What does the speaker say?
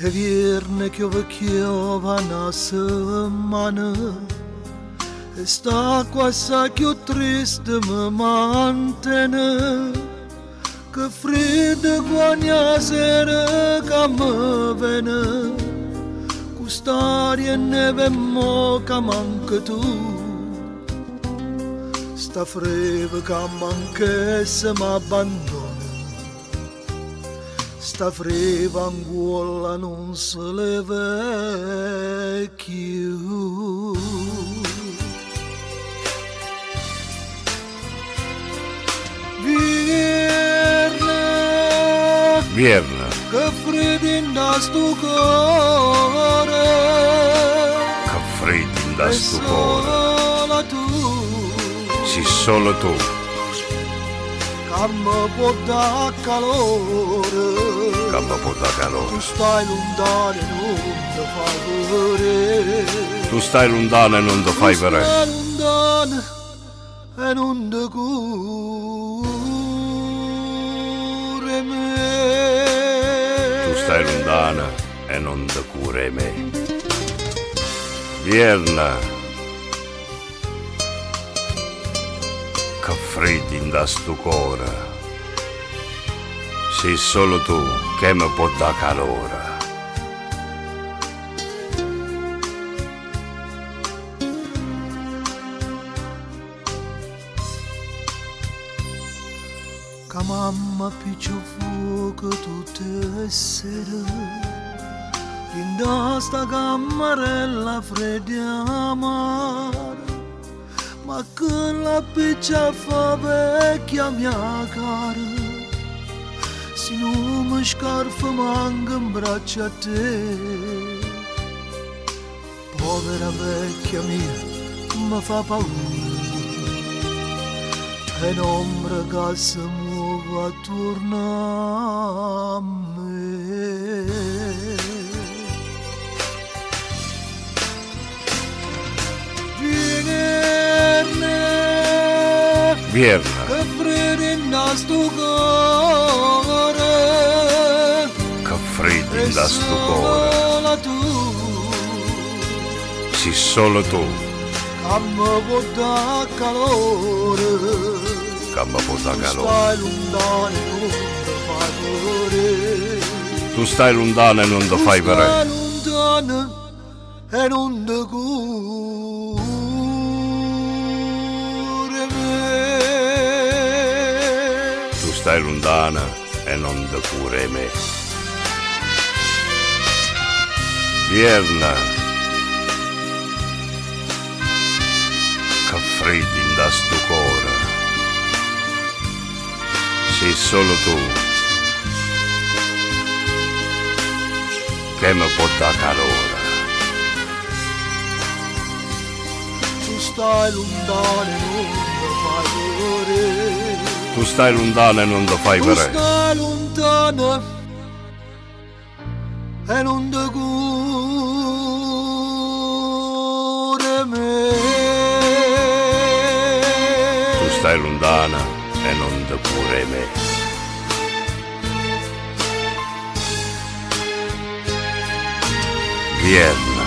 E vierne chiove chiove 'a na semmana e st'acqua assai cchiù triste me mantene. Che friddo quann' 'a sera ca me vene cu st'aria 'e neve mo ca manche tu. Sta freva ca manch'essa m'abbandona. Sta freva 'ncuollo nun se leva cchiù. Vierne. Vierne. Che friddo 'int'a stu core. Che friddo 'int'a stu core. E sola tu. Si solo tu. Ca me può dà calore. Ca me può dà calore. Tu stai luntano e nun te fai vedè. Tu stai luntano e nun te fai vedè. Tu stai luntano e nun te cure 'e me. Tu stai luntano e nun te cure 'e me. Vierne. Che friddo 'int'a stu core. Si solo tu che me può dà calore. Ca mamma appiccia 'o fuoco tutte 'e sere Dint' 'a sta cammarella fredda e amara Ma che l'appiccia a fa vecchia mia cara Si nun me scarfa manco 'mbraccio a te Povera vecchia mia, me fa paura È n'ombra ca se muove attuorno a me. Vierne. Vierne. Che friddo 'int'a stu core. Che friddo 'int'a stu core. E sola tu. Si solo tu. Ca me può dà calore. Ca me può dà calore. Tu stai luntano e nun te fai vedè. Tu stai luntano e nun te fai vedè. Tu stai luntano e nun te cure 'e me. Tu stai luntano e nun te cure 'e me. Vierne. Che friddo 'int'a stu core. Si solo tu che me può dà calore. Tu stai luntano e nun te fai vedè. Tu stai luntano e nun te fai vedè. Tu stai luntano e nun te cure 'e me. Tu stai luntano e nun te cure 'e me. Vierne.